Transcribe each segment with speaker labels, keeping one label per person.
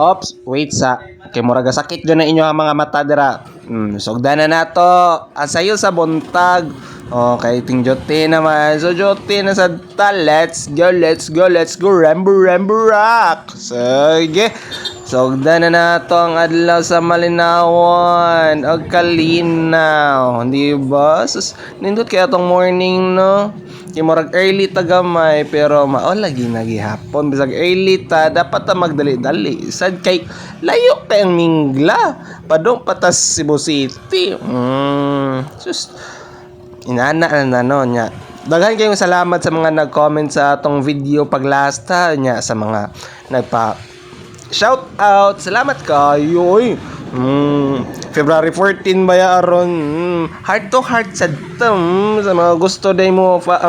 Speaker 1: Ops, wait sa. Kay murag sakit jud na inyo ang mga mata dira. Sugdan na nato. Ang sayo sa buntag. Okay, ting jote naman. So jote na sa ta. Let's go, let's go, let's go. Rambo, Rambo Rock. Sige. Sugdan na nato ang adlaw sa malinawan og kalinaw. Di ba? Sus, nindot kaya tong morning, no? Kay murag early ta gamay pero mao lagi na gihapon, bisag early ta dapat ta magdali-dali sad kay layo kay ang mingla padung patas Cebu City. Sus, inana na na no nya. Daghan kayong salamat sa mga nag-comment sa atong video paglasta nya, sa mga nagpa shout out. Salamat kayo, oy. February 14 ba ya aron? Heart to heart sad ta. Sa mga gusto day mo fa,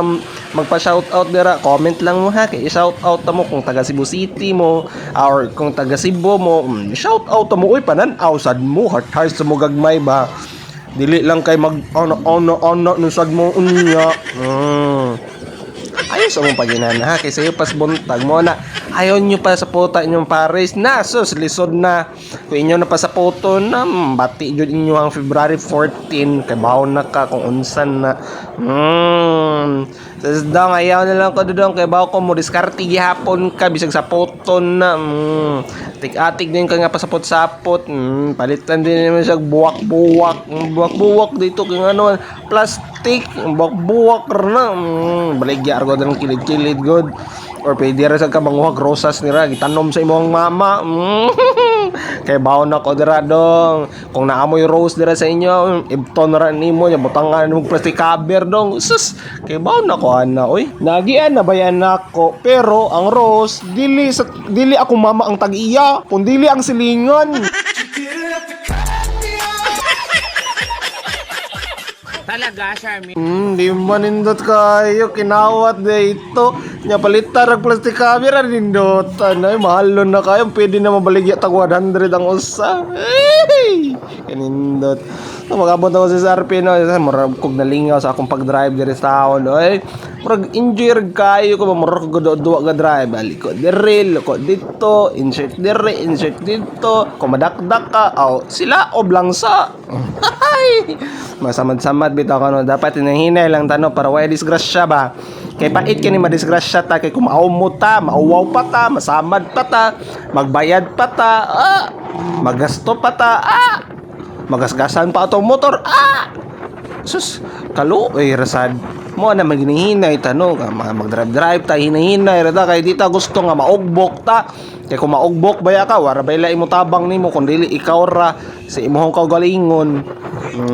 Speaker 1: magpa shout out dira, comment lang mo ha, kay shout out ta mo kung taga Cebu City mo or kung taga Cebu mo. Shout out ta mo, oy, panan-aw sad mo, heart heart sa mo gagmay ba. Dili lang kay mag ano ano ano no sad mo unya. Ayaw sa mong paginana ha, kay sayo pas buntag mo na ayaw nyo pa sa puta inyong Paris na. Sus, lisod na kung inyo na pa sa puto na bati jud inyo ang February 14 kay baon na ka kung unsan na. Sus dong, ayaw na lang ko dong kay bawo ko mo diskarte gihapon ka bisag sa puto na. Tik-atik din ka nga pasapot-sapot. Palitan din naman siya buwak-buwak. Buwak-buwak dito kay ano plastic, buwak-buwak na. Baligya argo ng kilid-kilid good. Or pwede ra sa ka manguhag rosas nira gitanom sa imong mama. Kay baon na ko dira dong. Kung naamoy rose dira sa inyo, ibton ra nimo nya butangan mo plastic cover dong. Sus, kay baon na ko ana oy. Nagian na bayan nako, pero ang rose dili sa dili ako mama ang tag-iya, kun dili ang silingan.
Speaker 2: Talaga, Charmaine?
Speaker 1: Di manindot kayo. Kinawat na ito. Nya palitan ang plastic camera nindotan. Ay, mahalon na kayo. Pwede na mabaligya tag 100 ang usa. Hey! Kanindot. So, mag-abot ako sa SRP, no. Murag kog nalingaw sa akong pag-drive diri sa town. Ay, murag enjoy rag kayo ko. Murag ko duwa ga drive. Aliko diri, liko dito, insert diri, insert dito. Kung madakdak ka, aw, sila o sa. Ay! Masamad-samad bitaw ka no. Dapat hinahinay lang tano para way disgrasya ba. Kay pait kini madisgrasya ta kay kung mo ta, mauwaw pa ta, masamad pa ta, magbayad pa ta, ah, magasto pa ta, ah, magasgasan pa atong motor, ah. Sus, kaluoy rasad. Mo na maginihinay tano, mga mag-drive-drive ta hinahinay ra ta kay di ta gusto nga maugbok ta. Kay kung maugbok baya ka, wara bay imo tabang nimo kung dili ikaw ra sa imong kaugalingon.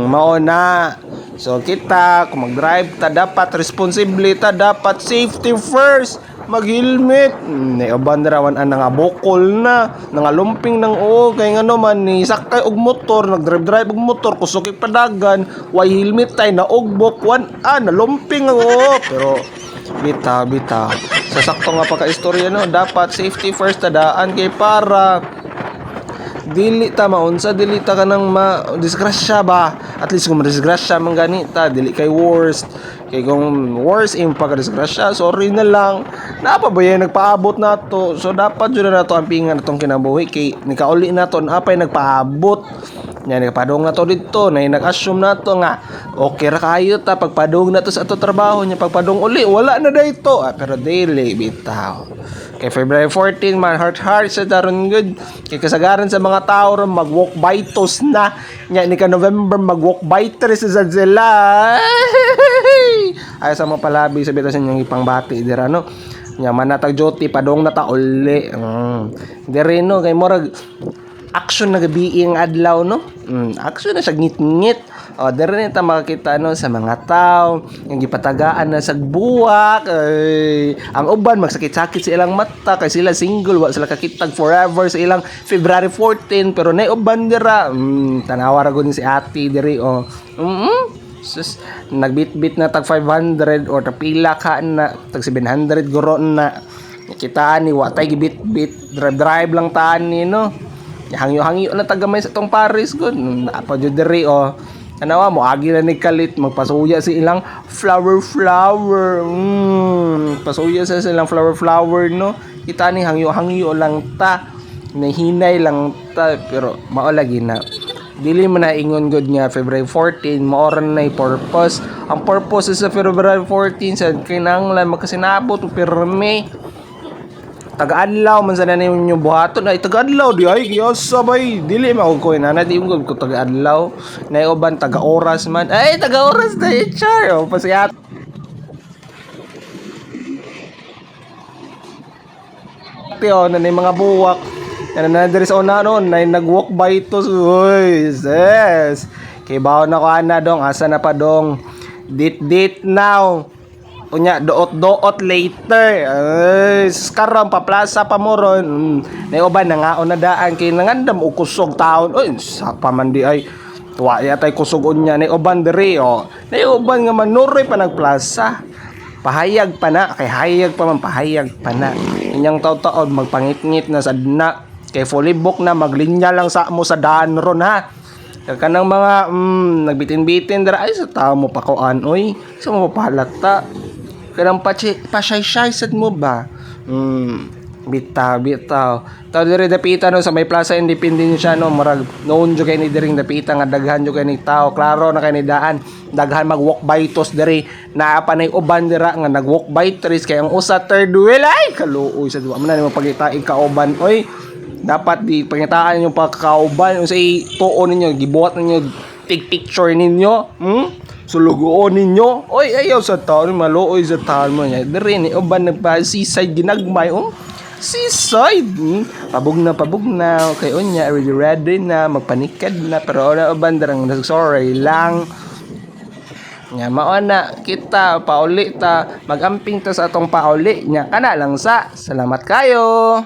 Speaker 1: Mao na. So kita kung mag-drive ta dapat responsibly ta, dapat safety first. Mag-helmet. Uban ra wan ang nga bukol na, nangalumping ng oo kay ngano man ni sakay og motor, nag-drive-drive og motor, kusog padagan, way helmet tay naugbok wan ah nalumping ang oo. Pero bitaw bitaw. Sa sakto nga pagka-istorya no, dapat safety first ta daan kay para dili ta maunsa, dili ta kanang ma disgrasya ba. At least kung madisgrasya man gani ta, dili kay worst. Kay kung worst im pagka-disgrasya, sorry na lang, naa pa ba yan nagpaabot nato. So dapat jud na nato ang pingan atong kinabuhi kay nikauli nato napay nagpaabot nya, nikapadung na to didto na nag-assume nato nga okay ra kayo ta pagpadung na to sa ato trabaho nya, pagpadung uli wala na dayto. Ah, pero dili bitaw kay February 14 man, heart heart sa daron good kay kasagaran sa mga tao ron mag walk bitos na nya, ni ka November mag walk biters sa sila. Ay, sa mga palabi sa bitaw sa inyong ipangbati dira no nya, manatag duty padong na ta uli. Diri no kay murag action na gabi ang adlaw no. Action na siya ngit-ngit. O, diri na ta makakita no sa mga tao yung gipatagaan na sa buwak. Ay, ang uban magsakit-sakit sa ilang mata kay sila single, wa sila kakitag forever sa ilang February 14, pero nay uban dira. Tanawa ra gud ni si ate diri oh. Sus, nagbitbit na tag 500 or tapila ka na tag 700 guro na. Kita ni wa tay gibitbit, drive drive lang tani no. Hangyo-hangyo na tagamay sa tong Paris gud. Naa pa jud diri oh. Tanawa mo agi na ni kalit magpasuya si ilang flower flower. Pasuya sa silang flower flower no. Kita ni hangyo-hangyo lang ta. Nahinay lang ta, pero mao lagi na. Dili man na ingon gud nga February 14 mao ra na purpose. Ang purpose sa February 14 sa kinahanglan magkasinabot o pirmi. Taga-adlaw man sana ninyo buhaton ay taga-adlaw di ay kiyasa bay dili man ko inana di ko ko taga-adlaw na uban taga-oras man ay taga-oras na char oh pasiyat. Tio na mga buwak na na diri sa una noon na nag-walk by to, uy sis, kay bawo na ko ana dong, asa na pa dong, dit dit now. Unya, doot-doot later. Ay, karon pa plaza pa mo ron. Nay uban nangaon na daan kay nangandam og kusog taon. Uy, sa pa man di ay. Tuwa yatay kusog unya nay uban diri oh. Nay uban nga manuroy pa nagplaza. Pahayag pa na kay hayag pa man, pahayag pa na. Inyang taon-taon magpangitngit na sad na kay fully book na, maglinya lang sa mo sa daan ron ha. Kanang mga nagbitin-bitin dira ay sa tao mo pakuan oy. Sa mo pahalata. Kanang pashay-shay sad mo ba? Bitaw, bitaw. Taw diri dapita no sa may Plaza Independencia no, murag noon jud kay ni diring dapita nga daghan jud kay ni tao. Klaro na kay ni daan. Daghan mag walk by tos diri. Naa pa nay uban dira nga nag walk by trees kay ang usa third wheel ay kaluoy sa duwa man na nimo pagita kauban oy. Dapat di pangitaan yung pagkauban unsay tuo ninyo gibuhat ninyo take picture ninyo, Sulugoon ninyo oy, ayaw sa taon maluoy sa taon mo niya diri ni uban nagpa seaside ginagmay oh seaside, Pabog na okay unya ready ready na magpanikad na pero wala uban dirang sorry lang. Nya mao na kita pauli ta, magamping ta sa atong pauli nya kana lang sa salamat kayo.